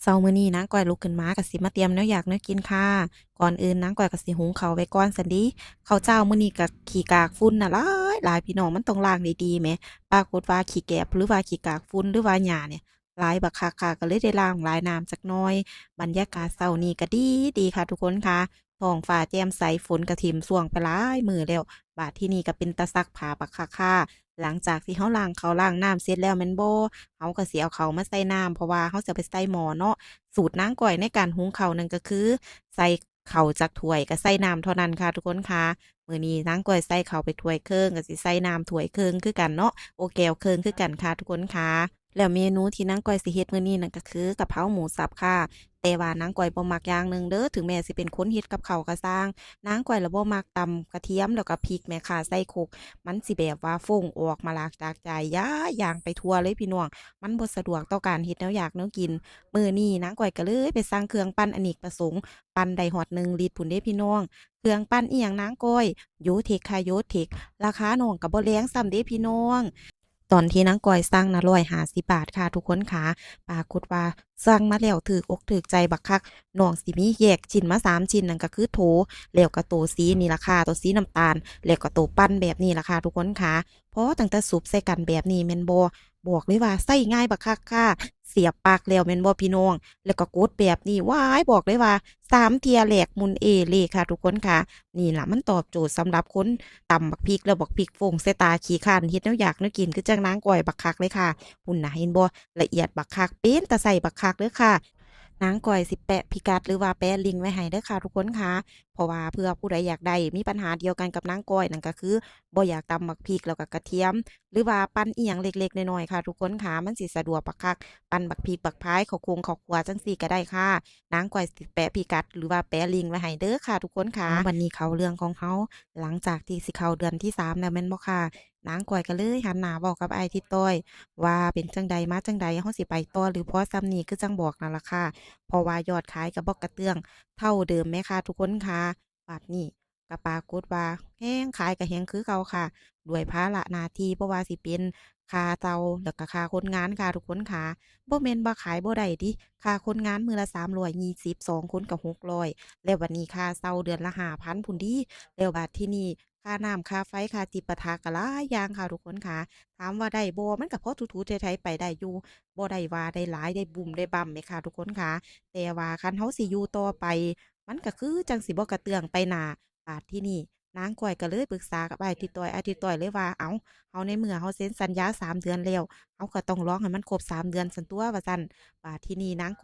ເຊົ້າມື້ນີ້ນາງກ້ອຍລຸກຂຶ້ນມາກໍຊິມາຕຽມແນວຢາກແນວກິນຄ່າ. ກ່ອນອື່ນນາງກ້ອຍກໍຊິຫຸງເຂົ້າໄວ້ກ່ອນຊັ້ນເດ. ເຂົ້າເຈົ້າມື້ນີ້ກໍຂີ້ກາກຝຸ່ນນະຫຼາຍໆ ພີ່ນ້ອງ, ມັນຕ້ອງລ້າງດີໆແໝ. ປາກົດວ່າຂີ້ແກບ ຫຼືວ່າຂີ້ກາກຝຸ່ນ ຫຼືວ່າຫຍ້ານີ້ຫຼາຍບັກຄັກຄ່ະ, ກໍເລີຍໄດ້ລ້າງຫຼາຍນ້ຳຈັກໜ່ອຍ. ບັນຍາກາດເຊົ້ານີ້ກໍດີໆຄ່ະທຸກຄົນຄ່ະ, ທ້ອງຟ້າແຈ່ມໃສ, ຝົນກໍຖິ້ມຊ່ວງໄປຫຼາຍມື້ແລ້ວ. ບາດທີນີ້ກໍເປັນຕາຊັກຜ້າບັກຄັກຄ່ະ. ຫຼັງຈາກທີ່ເຮົາລ້າງເຂົ້າລ້າງນ້ຳເສັດແລ້ວແມ່ນບໍ່? ເຮົາກໍຊິເອົາເຂົ້າມາໃສ່ນ້ຳ ເພາະວ່າເຮົາຈະໄປໃສ່ໝໍ້ເນາະ. ສູດນາງກ້ອຍໃນການຫຸງເຂົ້ານັ້ນກໍຄື ໃສ່ເຂົ້າຈັກຖ້ວຍກໍໃສ່ນ້ຳເທົ່ານັ້ນຄ່ະທຸກຄົນຄ່ະ. ມື້ນີ້ນາງກ້ອຍໃສ່ເຂົ້າໄປຖ້ວຍເຄິ່ງ ກໍຊິໃສ່ນ້ຳຖ້ວຍເຄິ່ງຄືກັນເນາະ, ໂອ ແກ້ວເຄິ່ງຄືກັນຄ່ະທຸກຄົນຄ່ະ. ແລ້ວເມນູທີ່ນາງກ້ອຍຊິເຮັດມື້ນີ້ນັ້ນກໍຄືກະເພົາໝູສັບຄ່ະ. ແຕ່ວ່ານາງກ້ອຍບໍ່ມັກຢ່າງໜຶ່ງເດີ້, ເຖິງແມ່ນຊິເປັນຄົນເຮັດກັບເຂົ້າກໍຊ່າງ, ນາງກ້ອຍລະບໍ່ມັກຕຳກະທຽມ ແລ້ວກໍພິກແໝຄ່ະໃສ່ຄົກ. ມັນຊິແບບວ່າຟົ້ງອອກມາລາກຈາກໃຈ ຢ້າຍ ຍ່າງໄປທົ່ວເລີຍພີ່ນ້ອງ, ມັນບໍ່ສະດວກຕໍ່ການເຮັດແນວຢາກແນວກິນ. ມື້ນີ້ນາງກ້ອຍກໍເລີຍໄປສັ່ງເຄື່ອງປັ່ນອະເນກປະສົງ, ປັ່ນໄດ້ຮອດໜຶ່ງລິດພຸ້ນເດ້ພີ່ນ້ອງ. ເຄື່ອງປັ່ນອີ່ຫຍັງນາງກ້ອຍ? ໂຢເທັກຄ່ະ ໂຢເທັກ. ລາຄານ້ອງກໍບໍ່ແລງຊ້ຳເດ້ພີ່ນ້ອງ. ຕອນທີ່ນາງກ້ອຍສັ່ງນະ ຮ້ອຍຫ້າສິບບາດຄ່ະທຸກຄົນຄ່ະ. ປາກົດວ່າສັ່ງມາແລ້ວຖືກອົກຖືກໃຈບັກຄັກ, ນ້ອງຊິມີແຍກຊິ້ນມາສາມຊິ້ນ, ນັ້ນກໍຄືໂຖ ແລ້ວກໍໂຕສີນີ້ລະຄ່ະ, ໂຕສີນ້ຳຕານ, ແລ້ວກໍໂຕປັ່ນແບບນີ້ລະຄ່ະທຸກຄົນຄ່ະ. ພໍຕັ້ງແຕ່ສຸບໃສ່ກັນແບບນີ້ແມ່ນບໍ່? ບອກເລີຍວ່າໃຊ້ງ່າຍບັກຄັກຄ່ະ. ສຽບປລັກແລ້ວແມ່ນບໍ່ພີ່ນ້ອງ? ແລ້ວກໍກົດແບບນີ້ ວ້າຍ ບອກເລີຍວ່າສາມເທື່ອແຫຼກໝຸ່ນເອເລຄ່ະທຸກຄົນຄ່ະ. ນີ້ລະມັນຕອບໂຈດສຳລັບຄົນຕຳບັກພິກແລ້ວບັກພິກຟົ້ງໃສ່ຕາ ຂີ້ຄ້ານເຮັດແນວຢາກແນວກິນ ຄືຈັ່ງນາງກ້ອຍບັກຄັກເລີຍຄ່ະ. ພຸ້ນນະ ເຫັນບໍ່? ລະອຽດບັກຄັກ, ເປັນຕາໃຊ້ບັກຄັກເດີ້ຄ່ະ. ນາງກ້ອຍຊິແປະພິກັດ ຫຼືວ່າແປະລິງໄວ້ໃຫ້ເດີ້ຄ່ະທຸກຄົນຄ່ະ. ເພາະວ່າເພື່ອຜູ້ໃດຢາກໄດ້ ມີບັນຫາດຽວກັນກັບນາງກ້ອຍ ນັ້ນກໍຄືບໍ່ຢາກຕຳບັກພິກແລ້ວກໍກະທຽມ ຫຼືວ່າປັ່ນອີ່ຫຍັງເລັກໆນ້ອຍໆຄ່ະທຸກຄົນຄ່ະ, ມັນຊິສະດວກບັກຄັກ. ປັ່ນບັກພິກບັກພາຍ ເຂົ້າຄົງເຂົ້າຂົ້ວຈັ່ງຊີ້ກໍໄດ້ຄ່ະ. ນາງກ້ອຍຊິແປະພິກັດ ຫຼືວ່າແປະລິງໄວ້ໃຫ້ເດີ້ຄ່ະທຸກຄົນຄ່ະ. ເອົາ ບັດນີ້ເຂົ້າເລື່ອງຂອງເຮົາ. ຫຼັງຈາກທີ່ຊິເຂົ້າເດືອນທີສາມແລ້ວແມ່ນບໍ່ຄ່ະ? ນາງກ້ອຍກໍເລີຍຫັນໜ້າເວົ້າກັບອ້າຍທິດຕ້ອຍວ່າ ເປັນຈັ່ງໃດມາຈັ່ງໃດ, ເຮົາຊິໄປຕໍ່ ຫຼືພໍສ່ຳນີ້ ຄືຈັ່ງບອກນັ້ນລະຄ່ະ. ເພາະວ່າຍອດຂາຍກໍບໍ່ກະເຕື້ອງເທົ່າເດີມແໝຄ່ະທຸກຄົນຄ່ະ. ບາດນີ້ກໍປາກົດວ່າແຮງຂາຍກໍແຮງຄືເກົ່າຄ່ະ, ດ້ວຍພາລະໜ້າທີ່ ບໍ່ວ່າຊິເປັນຄ່າເຊົ່າ ແລ້ວກໍຄ່າຄົນງານຄ່ະທຸກຄົນຄ່ະ. ບໍ່ແມ່ນວ່າຂາຍບໍ່ໄດ້ຕິ, ຄ່າຄົນງານມື້ລະສາມຮ້ອຍ ສອງຄົນກໍຫົກຮ້ອຍ, ແລ້ວບັດນີ້ຄ່າເຊົ່າເດືອນລະຫ້າພັນພຸ້ນເດ. ແລ້ວບາດທີນີ້ຄ່ານ້ຳ ຄ່າໄຟ ຄ່າຈິປາຖະກໍຫຼາຍຢ່າງຄ່ະທຸກຄົນຄ່ະ. ຖາມວ່າໄດ້ບໍ່? ມັນກໍພໍຖູໆໄຖໆໄປໄດ້ຢູ່, ບໍ່ໄດ້ວ່າໄດ້ຫຼາຍ ໄດ້ບຸ້ມໄດ້ບັ້ມແໝ່ຄ່ະທຸກຄົນຄ່ະ. ແຕ່ວ່າຄັນເຮົາຊິຢູ່ຕໍ່ໄປ ມັນກໍຄືຈັ່ງຊິບໍ່ກະເຕື້ອງໄປໜ້າ. ບາດທີນີ້ນາງກ້ອຍກໍເລີຍປຶກສາກັບອ້າຍທິດຕ້ອຍ, ອ້າຍທິດຕ້ອຍເລີຍວ່າ ເອົ້າ ເຮົາໃນເມື່ອເຮົາເຊັນສັນຍາສາມເດືອນແລ້ວ ເຮົາກໍຕ້ອງລອງໃຫ້ມັນຄົບສາມເດືອນຊັ້ນຕົວະ ວ່າຊັ້ນ. ບາດທີນີ້ນາງ